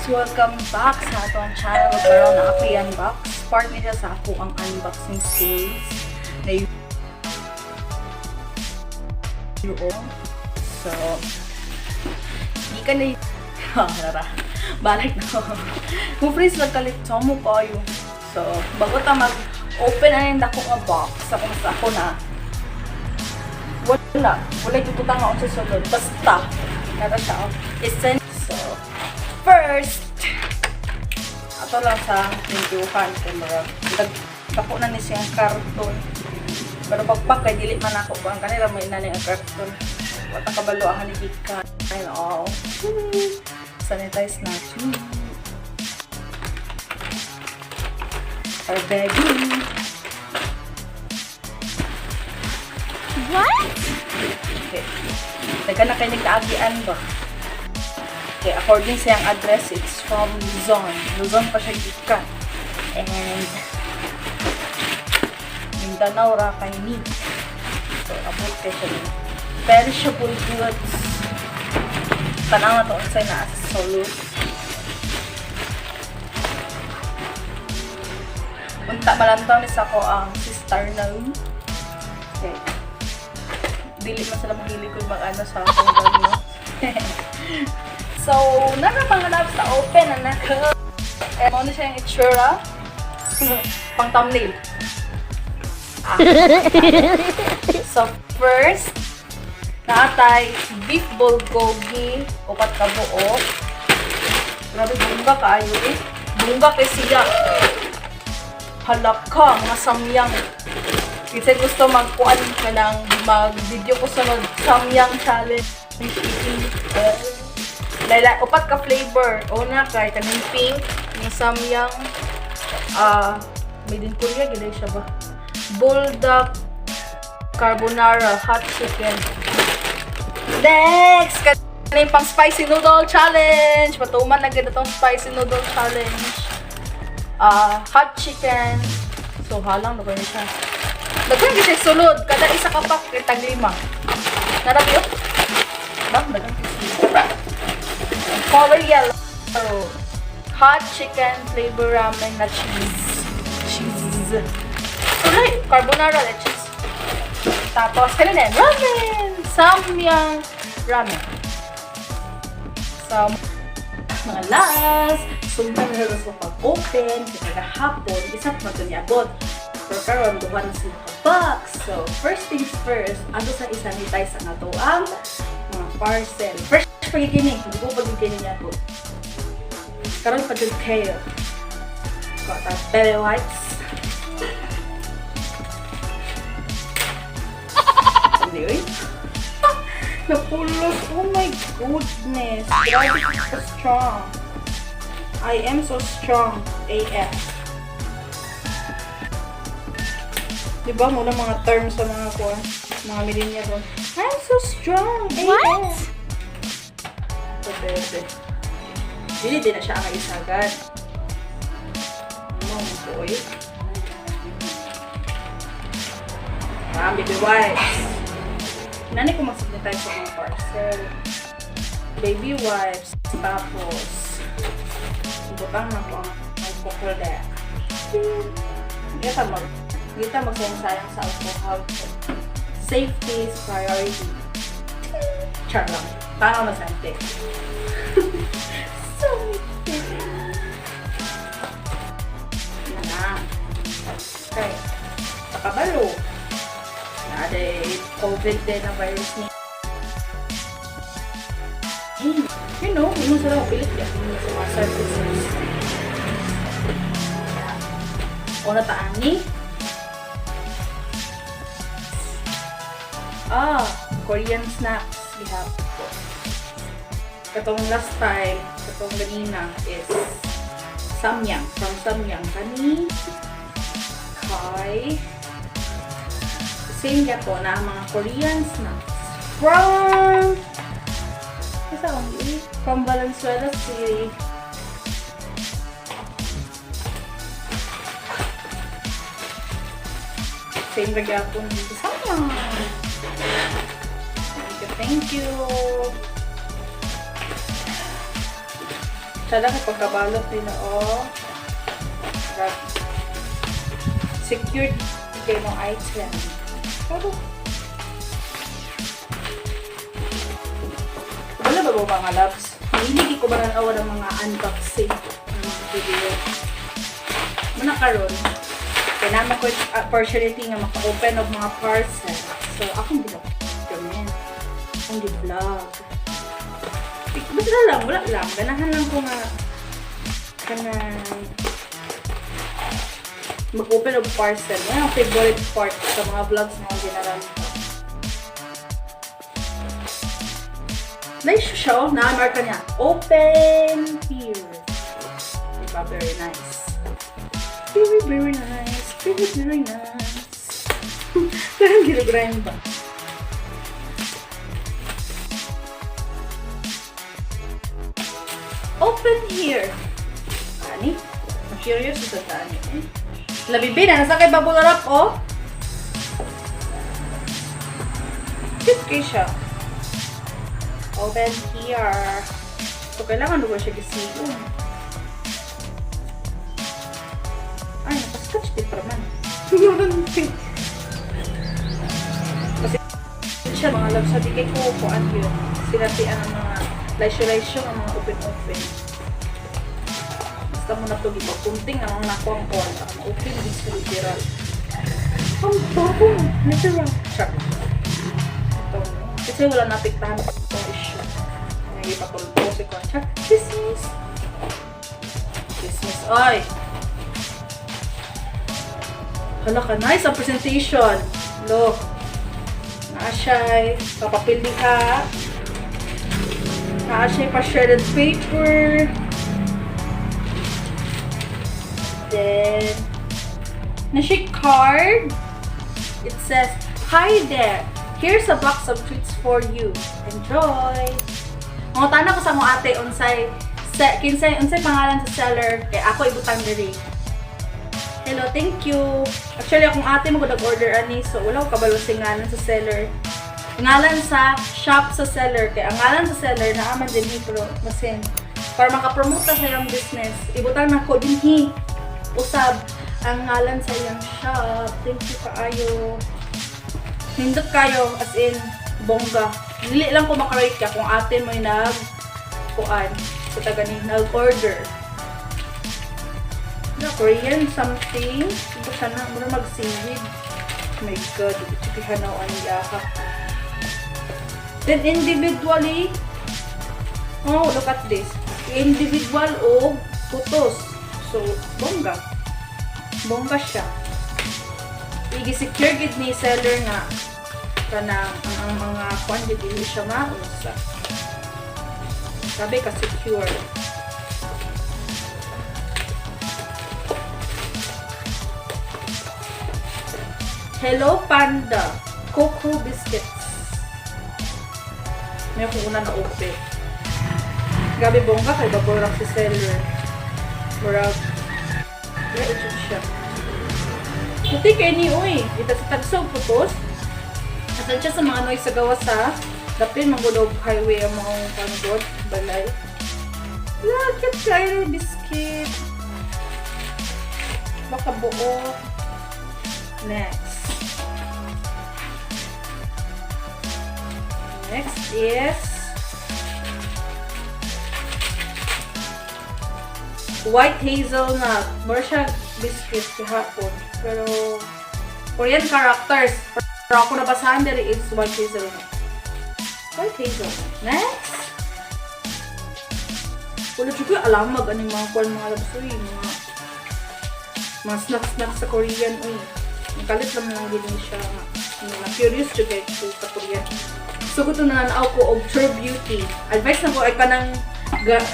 Welcome back sa atong channel. Karon na ako i-unbox. Part ni siya sa ako ang unboxing series na yung. So, di ka na tara. Balik na. Mo freeze lang kalit mo kayo. So, bago ta mag-open ang dako nga box, ako sa ako na wala. Wala tututang ako sa sulod. Basta. Nara siya. Oh. It's so, first, ato lang sa pintuhan. Kay murag, dako na ni siyang karton. Pero pagpak kay dili man ako ang kanila may inani ang karton. Wala kabalo ang hanigikan and all. Sanitize na too. Our baby. What? Okay. Taga na kayo nagkaagian ba? Okay, according sa iyang address, it's from Luzon. Luzon pa siya gikan. And Mindanao ra kay ni. So, abot kay siya din. Perishable goods. Tanaw na to unsay naa sa sulod. Unta malantaw ni sa ako ang sister na. Okay. Dili man sila mahilig kung mag-ano sa akong gano. So, nara mga loves sa open na nako. Eh, mo na siya yung itsura. Pang thumbnail. Ah. So, first, naatay beef bulgogi, upat ka buo. Grabe, bungga kaayo eh. Bungga kay siya. Halaka, mga samyang. Kasi gusto magkuan ka ng mag-video ko sunod samyang challenge eating. Laila, upat ka flavor. Una kay kaning pink, yung samyang made in Korea gid siya ba? Buldak carbonara hot chicken. Next, kaning pang spicy noodle challenge. Patuman na gid itong spicy noodle challenge. Hot chicken. So halang na siya. Daghan gyud siya sulod. Kada isa ka pack kay tag lima. Narabi oh. Bang daghan gyud. Color yellow. Hot chicken flavor ramen na cheese. Cheese. So, like, carbonara na cheese. Tapos, kanina, ramen! Samyang ramen. So, mga last, sundan na sa pag-open, kaya kahapon, isa pa ito niabot. Pero karon duha na sila ka box. So, first things first, ato sa isanitize ang ato ang mga parcel. Fresh pagigini, hindi ko pagigini niya po. Karon pa jud kayo. Got our baby wipes. Hindi, uy. Napulos. Oh my goodness. Grabe ka strong. I am so strong. AF. Diba muna mga terms sa mga kuan, mga millennial doon. I'm so strong. AF. What? So, bebe. Dili din na siya ang isagad. Ano mo po, eh? Ah, baby wipes. Nani ko mag-sanitize sa mga parcel. Baby wipes. Tapos, ibutang na ko ang alcohol daya. Hindi ta magsayang-sayang sa alcohol. Safety is priority. Char lang. Tama masante. So, na. Okay. Pakabalo. Na, COVID din ang virus ni. You know, sila mapilit yan sa mga services. Yeah. Una taani. Ah, Korean snacks gihapon. Katong last time, katong ganina is samyang. From samyang. Kani, kay, same po na ang mga Korean snacks. From, asa akong eh? From Valenzuela City. Same ra gyapon dito samyang. Thank you, thank you. Tsada kay pagkabalot nila, oh. Rag. Secured kay mo item. Pero, wala ba ba, mga loves? Mahilig ko ba nanawa ng mga unboxing ng mga video? Muna karon, kaya naman ko opportunity nga maka-open og mga parcel. So, akong ginagamit. Akong gi-vlog. Basta lang, wala lang. Ganahan lang ko nga kanang mag-open og parcel. Yan ang favorite part sa mga vlogs na akong ginaran. Nice siya, oh. Na-mark niya. Open here. Diba? Very nice. Very, very nice. Very, very nice. Parang ginagrind ba? Open here. Ani? I'm curious sa ani. Eh? Labibi na. Nasa kay bubble wrap, oh. Cute kay siya. Open here. So, kailangan ko siya gisiyon. Ay, nakaskotch tape pa naman. Kasi siya, mga love, sabi kay ko, kuan yun. Sinatian ang mga laysyo-laysyo ang mga open-open. Basta mo na ito, ipapunting ang mga nakuha ang call. Ang open is literal. Ang bago! Literal. Char. Ito. Kasi wala napiktahan itong issue. May ipatulpo si Concha. Chismis! Chismis. Ay! Hala ka, nice ang presentation. Look. Naa siya'y papapil diha. Naa siya'y pa-shredded paper. Then, na siya card. It says, "Hi there! Here's a box of treats for you. Enjoy!" Mangutana ko sa mo ate unsay sa kinsay unsay pangalan sa seller kay ako ibutang diri. Hello, thank you. Actually, akong ate mo ko nag-order ani, so wala ko kabalo sa ngalan sa seller. Ngalan sa shop sa seller kay ang ngalan sa seller naa man dinhi, pero masin para maka-promote na sa iyang business, ibutang na ko dinhi usab ang ngalan sa iyang shop. Thank you kaayo. Nindot kayo, as in bongga. Dili lang ko makarate ka kung ate mo nag kuan sa taga ni nag-order. Na Korean something. Ito siya na mura mag-seaweed. Oh my God, chikihan na ang yaha. Then individually, oh, look at this. Individual o putos. So, bongga. Bongga siya. I-secure gid ni seller nga kanang ang mga kuan gid dili siya maunsa. Sabi ka secure. Hello Panda Cocoa Biscuits. May akong una na open. Gabi bongga kay bubble wrap si seller. Murag. Yeah, ito siya. Puti kay ni uy. Ita sa tagsog putos. Asan siya sa mga noise sa gawas sa dapin mangulog highway ang mga panggod balay. La, cute kayo biscuit. Baka buo. Next. Next is white hazelnut. More siya biscuit kahapon. Pero Korean characters. Pero ako nabasahan diri is white hazelnut. White hazelnut. Next. Wala jud ko alam mag anong mga kuan, mga labs, uy, mga snacks-snacks sa Korean, uy. Ang kalit lang mga gini siya. Na curious jud kay ko sa Korean. So kuto na nanaw ko og True Beauty. Advice na ko ay kanang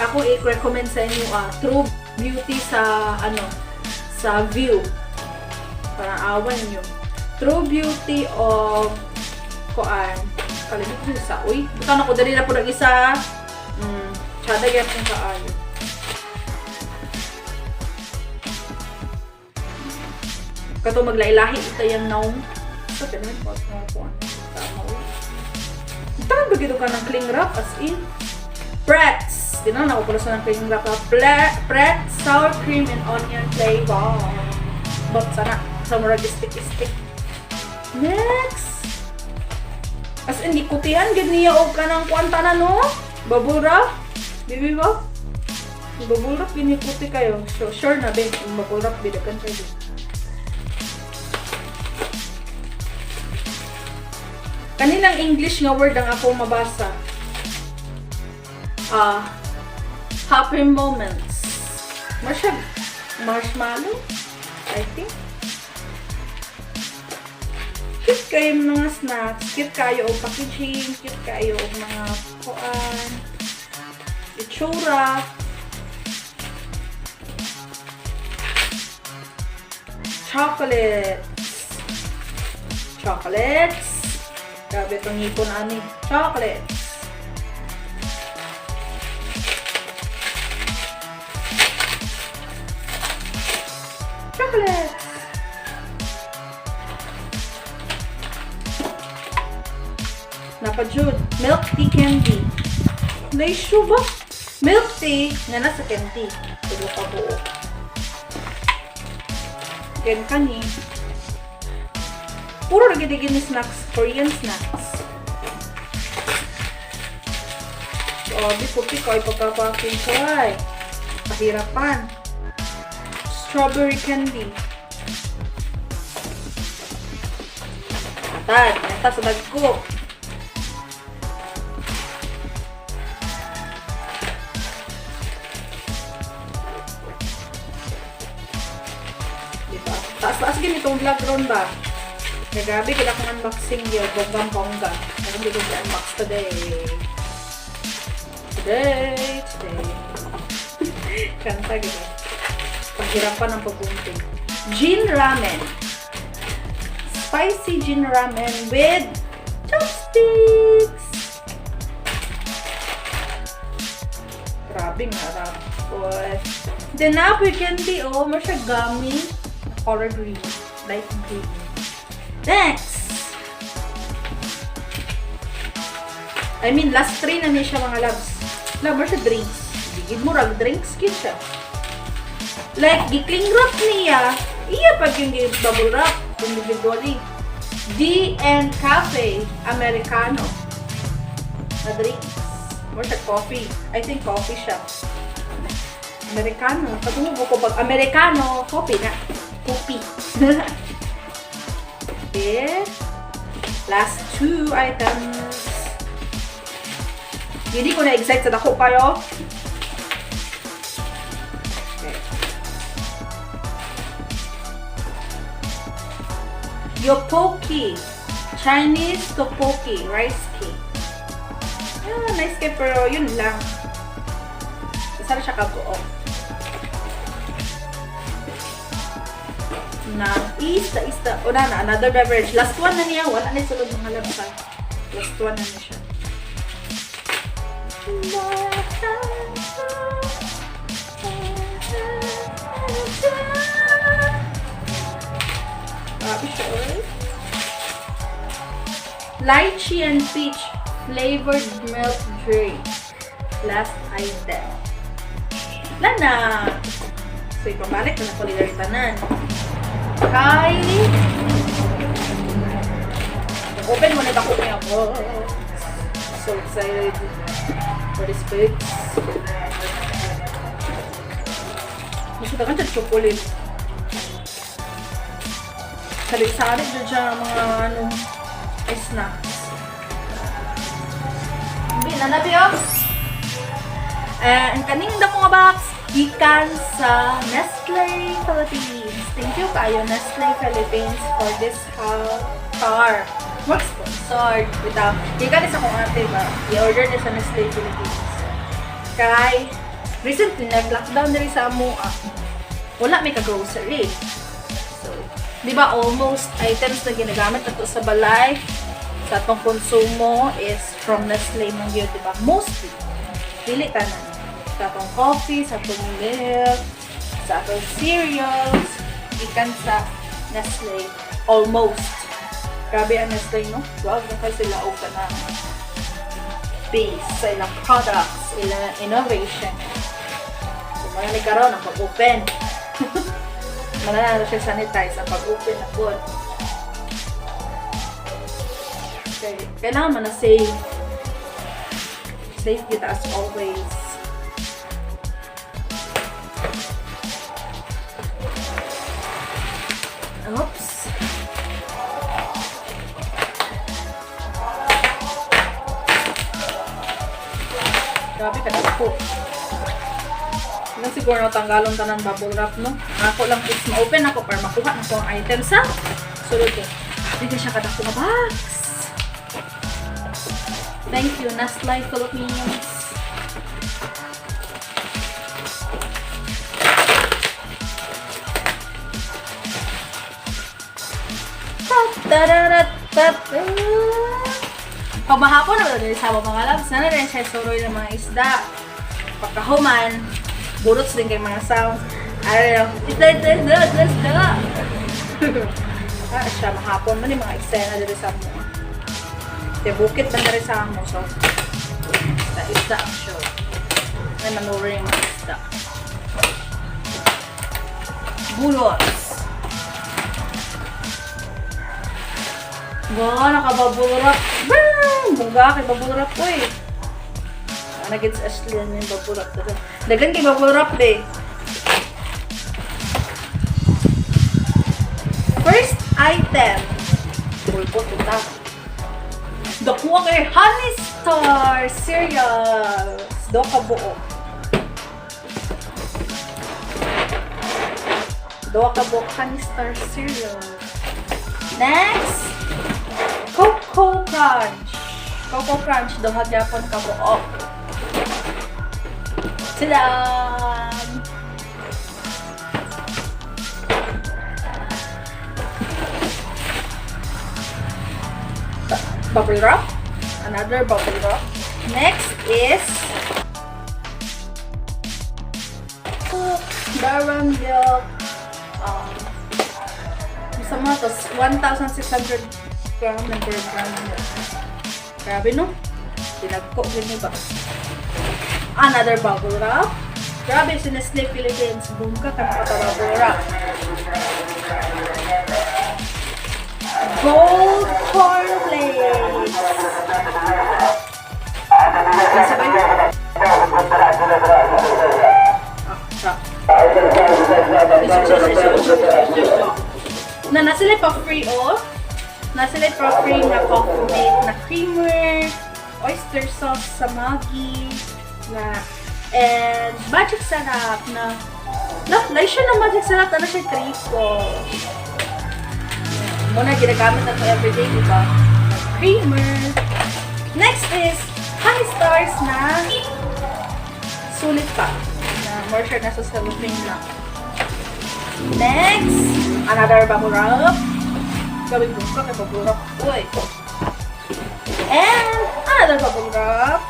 ako i-recommend sa inyo True Beauty sa ano sa View. Para awan ninyo. True Beauty of kuan. Kalimut ko sa uy. Butan ako dali na po ng isa. Tsada gyapon kaayo. Kato maglailahi ito yung naong. So, ganun po. Tama uy. Tangan ba gito ka ng cling wrap as in? Pretz! Di na ako pala sa ng cling wrap. Pret, sour cream and onion flavor. But sana, sa murag stick stick. Next! As in, gikutihan, gid niya og kanang kuan tanan, no? Bubble wrap? Bibi ba? Bubble wrap, ginikuti kayo. So, sure na, be. Yung bubble wrap, bidagan kayo. Kaninang English nga word ang ako mabasa. Ah, happy moments. Marshall, marshmallow, I think. Cute kayo mga snacks. Cute kayo og packaging. Cute kayo og mga kuan. Itsura. Chocolates. Chocolates. Grabe itong ngipon ani. Chocolates. Chocolates. Napajud. Milk tea candy. Naissue ba? Milk tea nga nasa candy. Tulo ka buo. Then kani. Puro lagi di gini snacks. Korean snacks. Grabe, puti ko ay pagkapacking ko ay. Pahirapan. Strawberry candy. Atad. Nata sa dagko. Diba? Taas-taas gini itong vlog ron ba? Kagabi, kaya akong unboxing yun. Bonggang-bongga. Pero hindi ko unbox today. Today, today. Kanta, gini. Paghirapan ang pagunting. Jin Ramen. Spicy Jin Ramen with chopsticks. Grabe nga, rapos. Then, apoy candy, oh. Mo siya gummy. Color green. Light green. Next! I mean, last three na niya siya, mga loves. Love, mo siya drinks. Gigid mo rag drinks, cute siya. Like, gikling wrap niya. Iya pag yung bubble wrap. Individually. D and Cafe Americano. Na drinks. More siya coffee. I think coffee siya. Americano. Patungog ko pag Americano, coffee na. Coffee. Okay. Last two items. Hindi ko na-excite sa dako kayo. Okay. Yopoki. Chinese tteokbokki rice cake. Ah, nice cake pero yun lang. Isa na siya kabuo. Na ista ista. O na, na another beverage. Last one na niya. Wala na sulod mga labsa. Last one na niya siya. Grabe siya, oy. Lychee and peach flavored milk drink. Last item. Lana! So, ipabalik na ako nila tanan. Kay... Open mo na ako niya. Oh, so excited for this box. Gusto ka siya chocolate. Sari-sari dyan siya mga ano, snacks. Hindi, nanabi oh. Ang kaning dako nga box, gikan sa Nestle Philippines. Thank you kayo, Nestle Philippines, for this car. Work sponsored. Bitaw, gikan sa akong ate ba? I-order niya sa Nestle Philippines. Kay, recently, nag-lockdown diri sa amoa. Wala may ka-grocery. So, di ba almost items na ginagamit nato sa balay, sa atong konsumo is from Nestle man gyud, di ba? Mostly. Dili tanan. Sa atong coffee, sa atong milk, sa atong cereals, gikan sa Nestle. Almost. Grabe ang Nestle, no? Wag na kayo sila og kanang Base sa ilang products, ilang innovation. So, mga ni karon ang pag-open. Mananalo siya sanitize ang pag-open na po. Okay. Kailangan man na safe. Safe kita as always. Oops. Grabe ka po. Ano siguro tanggalon tanan bubble wrap, no? Ako lang is ma-open ako para makuha na ko ang item sa sulod ko. Hindi siya kadako nga box. Thank you, Nestle Philippines. Ta-da-da-da-da. Pag mahapon na din sa mga loves, na rin siya suroy ng mga isda. Pagkahuman, burots din kay mga sounds. Ano, isda, isda, isda, isda, isda. Ah, siya, mahapon man yung mga eksena dito sa mo. Kaya bukit man diri sa amo, so isda, isda ang show. May maneuver yung mga isda. Bulots. Wow, naka-bubble wrap. Bang! Bungga kay bubble wrap ko eh. Ah, nagets Ashley yan yung bubble wrap. Dagan kay bubble wrap eh. First item. Pulpo tuta. Dakuha kay Honey Star Cereals. Do ka buo. Do ka buo Honey Star Cereals. Next, Coco Crunch. Coco Crunch, duha gyapon ka buok. Tadam! Bubble wrap. Another bubble wrap. Next is Baron Milk. Sa mga to, 1,600 gram ng Baron Milk. Grabe, no? Pinagko, gini ba? Another bubble wrap. Grabe, si Nestle Philippines. Boom ka, kaya bubble wrap. Gold cornflakes. Sabay. Ah, siya. Na nasa pa free oh. Nasa pa free na coffee mate na creamer, oyster sauce sa Maggi, na and magic sarap na na na siya na magic sarap na siya triple. Muna ginagamit na to everyday, di ba? Creamer. Next is Honey Stars na sulit pa. Na more sure nasa cellophane lang. Next, another bubble wrap. Gawin ko kay bubble wrap. Uy. And another bubble wrap.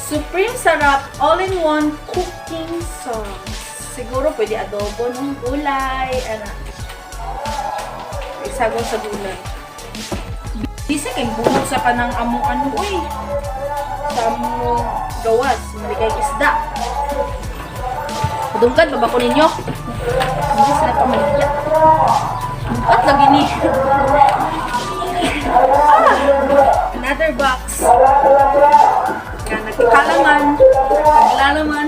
Supreme Sarap All-in-One Cooking Sauce. Siguro pwede adobo nung gulay. Ano. Isagong sa gulay. Bisa kay buhok sa kanang among ano, uy. Sa among gawas. Maligay isda. Padungkan, baba ko ninyo. Hindi sila pamilya. At lagi ni. Ah! Another box. Nga nagkalaman. Naglalaman.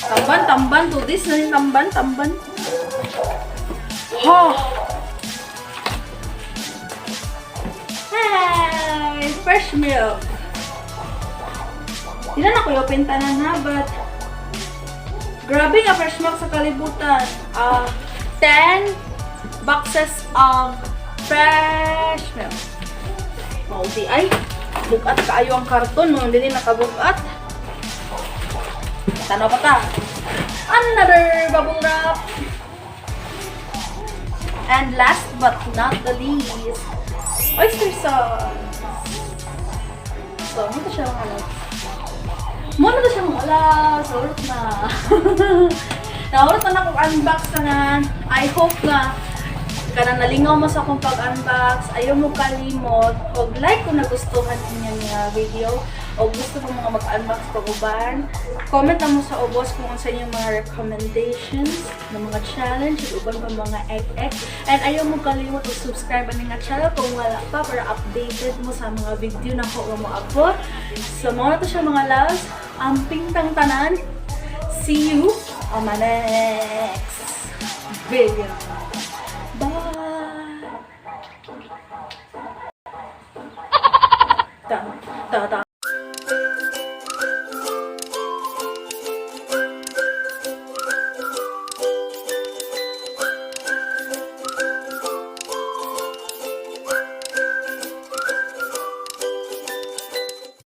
Tamban, tamban. To this na tamban, tamban. Ha! Hi! Fresh milk. Di na ko i-open tanan ha, but grabe nga fresh milk sa kalibutan. 10 boxes of fresh milk. Oh, di ay. Bukat kaayo ang karton, no? Hindi nakabukat. Tanaw pa ta. Another bubble wrap. And last but not the least, oyster sauce. So, mao to siya, mga loves. Mao na to siya, mga loves. Urot na. Naurot na akong unbox na. I hope na kanang nalingaw mo sa akong pag-unbox. Ayaw mo kalimot og like kung nagustuhan ninyo nga video o gusto mo mga mag-unbox pag uban. Comment na mo sa ubos kung unsa inyong mga recommendations ng mga challenge ug uban pa mga ek-ek. And ayaw mo kalimot og subscribe ani nga channel kung wala pa para updated mo sa mga video na ko nga mo abot. So, mao na to siya, mga loves. Amping tang tanan. See you on my next video. Bye! Ta ta ta.